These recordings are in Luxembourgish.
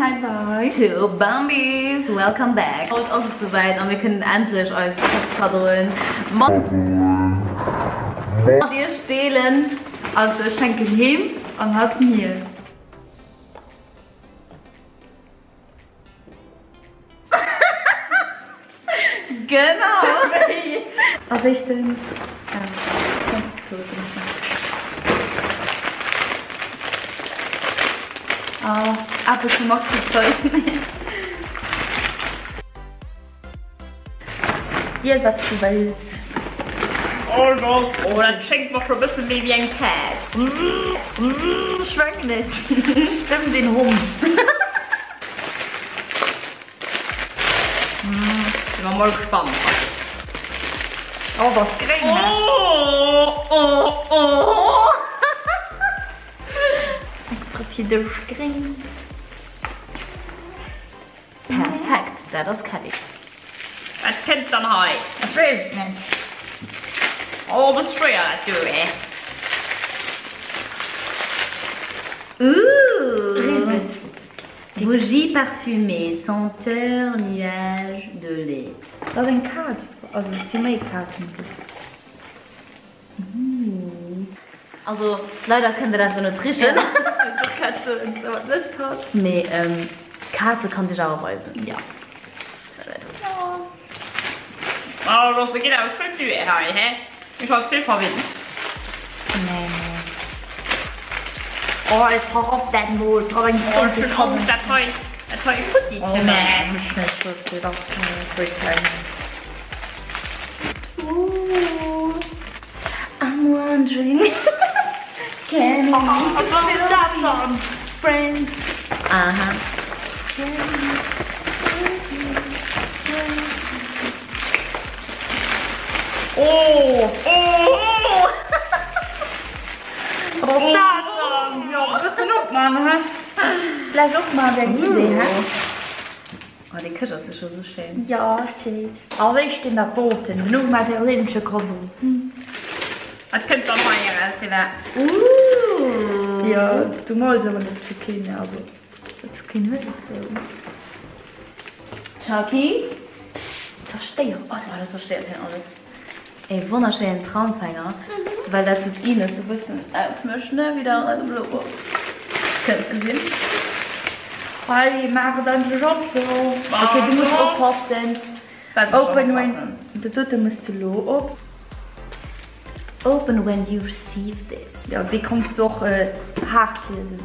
Hi bye. To Bambis! Welcome back! Haut ass et souwäit a mir kënnen endlech eis Kaddoen mat iech deelen. Also ech schenken heem an hatt mir. Genau! Als éischten Oh, eppes vum Maxi Toys. Wiel wat s du wëlls. Oh Gott, oh dat schéngt mer scho bësse méi wéi eng Taass. Ech mengen net. Stëmm den Hond. Sinn mer mol gespannt. Oh, dat ass gréng, hè? Oh, oh, oh. Extra fir dech gréng. Perfekt, dat ass Kelly. Wat kënnt dann hei? Ech weess et net. Oh, bësse schwéier dat do, hè? Ooh! Richt et. Bougie parfumée, senteur nuage de lait. Dat ass eng Kaz, also et si méi Kazen do. Also leider kënnt der dat elo net richen. Mee d'Kaze kann sech awer weisen. Jo. Oh, dat geet awer vill duer hei, he? Ech ass vill verwinnt. Nee, nee. Oh, jetzt hör op dat mol, drop eng Oh, ech hunn Angscht, dat hei, dat hei futti ze Oh nee, man. mech net, dat ass guer keng. Ooh, I'm wondering, can we still be friends? Aha. Can we still be friends? Oh, oh, Wat ass dat dann? Jo, e bëssen opman, he? Vläicht opman wär eng Idee, he? Oh, déi Këscht ass jo scho sou schéin. Jo, ech weess. Als éischt deen dat doten, duerno mäi perséinleche Kaddo. Wat kënnt dann hei eraus, Lena? Ooh! Jo, du mols awer net Zucchini, also Zucchini hues ass sou. Chucky? Psst, zerstéier alles. Oh, dat zerstéiert hien alles. E wonnerschéinen Traumfänger, well dat sou d'Ines e bëssen ausmécht, ne, wéi der an eisem Logo kënnt gesinn. Hei, maach et endlech op do. Ok, du muss oppassen. Wat muss ech Open when, oppassen? Dat dote muss du lo op. Open when you receive this. Jo, dee kanns du och haart liesen.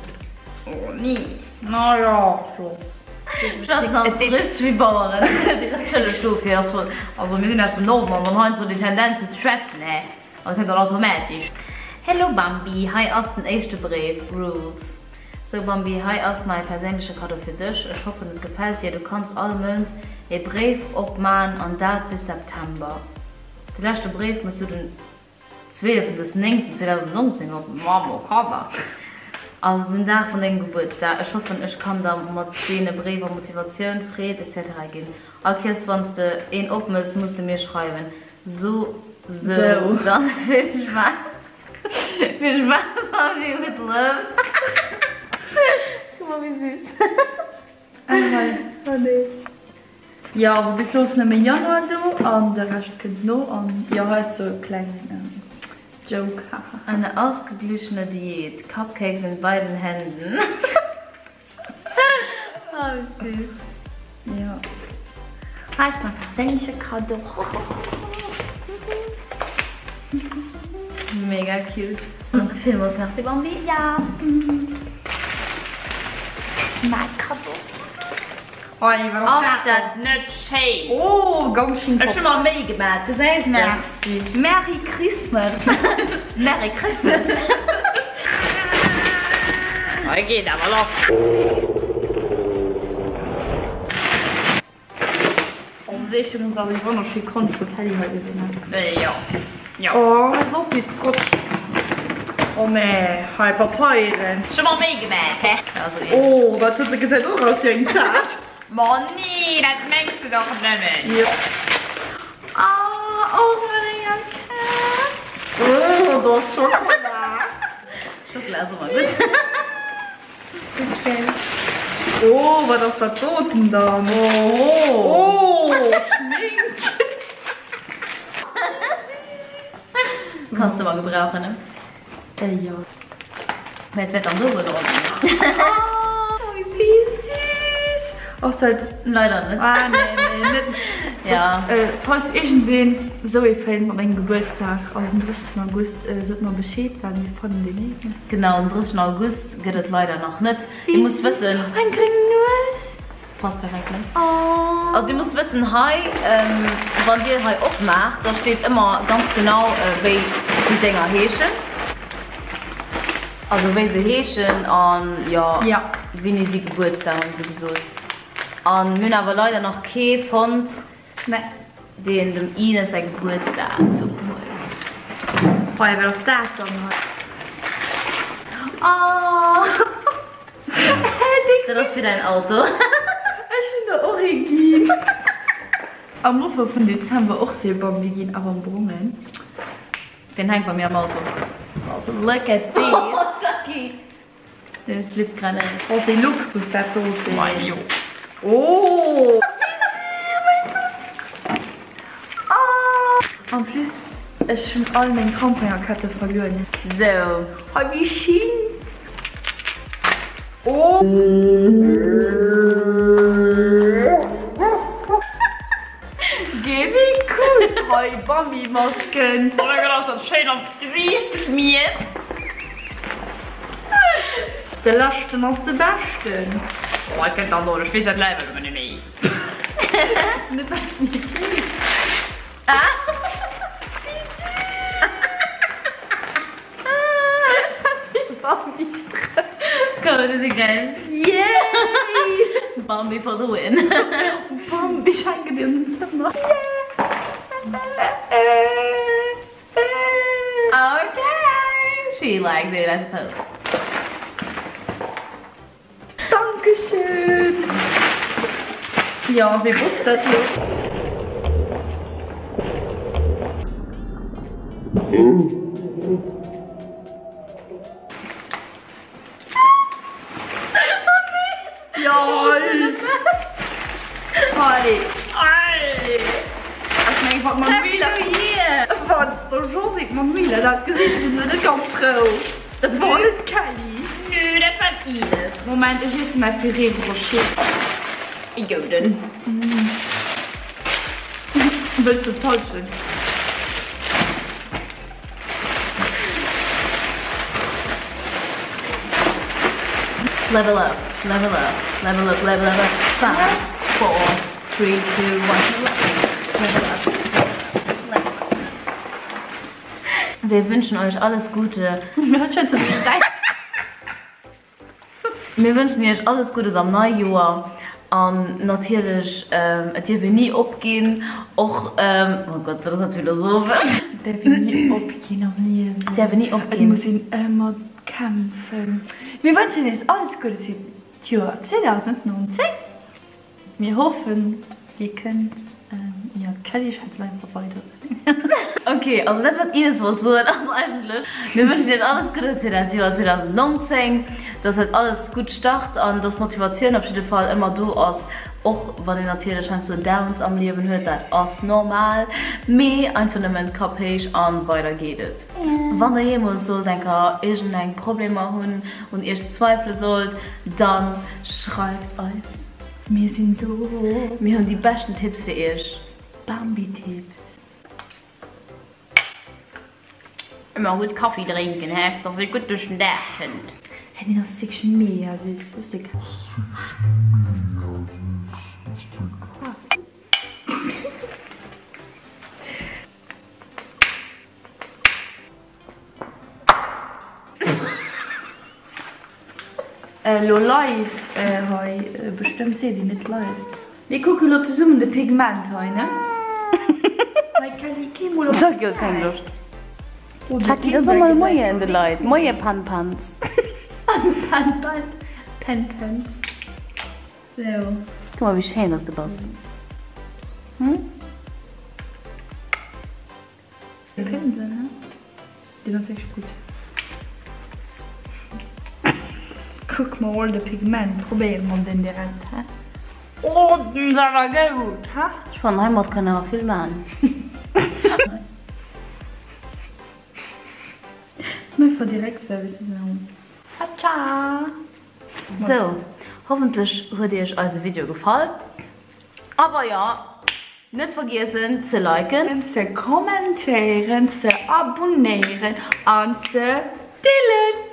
Oh nee. Na jo, los. Et si richteg wéi Baueren. Natierlech dofir ass voll. Also mir sinn aus dem Norden an dann heiansdo déi Tendenz fir ze schwätzen, hä? An dat kënnt dann automatesch. Hello Bambi, hei ass den éischte Bréif. Rules Sou Bambi, hei ass mäi perséinleche Kaddo fir dech. Ech hoffen et gefält dir. Du kanns all Mount ee Bréif opman an dat bis September. De leschte Bréif mëss du den. 12 des 9 2019 op Mamokaba, also den Dag vun dengem Gebuertsdag. Ech hoffen ech kann der mat deene Bréiwer Motivatioun, Freed etc ginn. All Kiers wanns de een opmëss muss de mir schreiwen. So sou dann vill Spaass vill Spaass Bambi with love. Kuck mol wéi süß. Oh nee. Jo, also bis lo ass nëmme Januar do an de Rescht kënnt no an jo hei ass sou e klengen Joke haha. Eine ausgeglichene Diät, Cupcakes in beiden Händen. Oh wéi süß. Jo hei ass mäi perséinleche Kaddo hohoho. Mega cute. Villmools merci Bambi. Ja mäi Kaddo. Ass dat net schéin? Oh, ganz schéin. Ech hu mer Méi gemat, gesäis de? Merci. Merry Christmas. Merry Christmas. Hei geet awer lass. Also sehe ich den muss awer wonnerschéi Konscht vu Kelly hei gesinn hunn. Jo. Jo. Oh, hei ass och wéi Scotch. Oh nee, hei Papeieren. Ech hu mer Méi gemat, hä? Oh, dat huet gesäit och aus wéi eng Taass. Ma nee, dat mengs du dach nëmmen. Jo. Ah, och erëm eng Kaz. Oh, do ass Schokola. Schokola ass ëmmer gutt. Okay. Oh, wat ass dat doten dann? Oh, Schmink! Süß! Kanns de mol gebrauchen, ne? Äh, jo. Mä et wäert dann do wuel dran sinn. Oh, wéi süß! Ass dat. Leider net. Ah, nee, nee, net. Ja. Das, falls iergendeen esou ee fénnt mat mengem Gebuertsdag, also den 30. August, sot mer Bescheed, well mir fannen deen eh net. Genau, den 30. August gëtt et leider nach net. Dir musst wëssen. Eng gréng Nues! Passt perfekt, ne? Oh. Also dir musst wëssen, hei, wann dir hei opmaacht, da steet ëmmer ganz genau, wéi déi Dénger heeschen. Also wéi se heeschen an jo, wéini si Gebuertsdag hunn, sou gesot. An mir hunn awer leider nach kee fonnt, deen dem Ines säi Gebuertsdag ophuet. Hei, wat ass dat dann hei? Oh! Dat ass fir däin Auto. Ech hunn der och ee ginn. Am Ufank vun Dezember och sou ee Bambi ginn, awer am brongen. Deen hänkt bei mir am Auto. Also look at this. Oh Jackie! Deen flippt grad aus. Oh wéi Luxus dat doten. Majo. Oh! Wéi süß, oh mein Gott! Oh! En plus, ech hunn all meng Trampengerkette verluer. Sou. Hei wéi schin! Oh! Geet. Wéi cool! Hei Bambi-Masken. Oh mein Gott, ass dat schéin am Gesiicht geschmiert. De leschten ass de beschten. Oh, et gëtt dann elo, ech weess dat Level elo net méi. Net wat s de kriss. Ah! Wéi süß! Dat si Bambi-Strëmp. Komm, dat si geil. Yay! Bambi for the win. Bambi schenke dir en Zëmmer. Okay, she likes it, I suppose. Dankeschön! Jo, wee botzt dat lo? Manuela dat Gesicht sinn se net ganz frou. Dat wor alles d'Kelly. Nö, dat war d'Ines. Moment, ech iesse mäi Ferrero Rocher. E gouden. Wëlls de d'Hallschent? Level up, level up, level up, level up, 5, 4, 3, 2, 1, level up, level up. Wir wünschen euch alles Gute. Mir wënschen iech alles Guddes am neie Joer an natierlech, et dierf een ni opginn, och, oh Gott, dat ass net philosophesch. Et dierf een ni opginn am Liewen. Et dierf een ni opginn. Et muss een ëmmer kämpfen. Mir wënschen iech alles Guddes fir d'Joer 2019. Mir hoffen dir kënnt, jo d'Kelly schwätzt einfach weider. Ok, also dat wat d'Ines wollt soen ass eigentlech, mir wënschen iech alles Guddes fir dat Joer 2019, dass dat alles gutt start an dass d'Motivatioun op jidde Fall ëmmer do ass, och wann een natierlech heiansdo Downs am Liewen huet, dat ass normal, mee einfach nëmmen Kapp héich an weider geet et. Wann der jeemools sollt enker iergendeng Problemer hunn, un iech zweifele sollt, dann schreift eis. Mir sinn do. Mir hunn déi beschten Tipps fir iech. Bambi-Tipps. Ëmmer gutt Kaffi drénken, hä, dass ee gutt duerch den Dag kënnt. Hä, deen ass wierklech mega süß. Ass déck. Ass wierklech mega süß. Ass déck. Elo live hei, bestëmmt seet een net live. Mir kucke lo zesummen de Pigment hei, ne? Hei Kelly, kee mol op Jackie huet keng Loscht. Jackie, da so mol Moien de Leit. Moie Pan-Pans. Pan-Pans, Pan-Pans. Sou. Kuck mol wéi schéin dass de bass. Hm? De Pinsel, he? Deen ass wierklech gutt. Kuck mol de Pigment, probéiere mer den direkt, hä? Oh, den ass awer gutt, hä? Ech fannen heimat kann een awer vill maan. Mir direkt Service hunn. Ciao! Sou, hoffentlech huet iech eise Video gefall. A wa jo, net vergiessen ze liken. Ze kommentéieren, ze abonnéieren an ze deelen!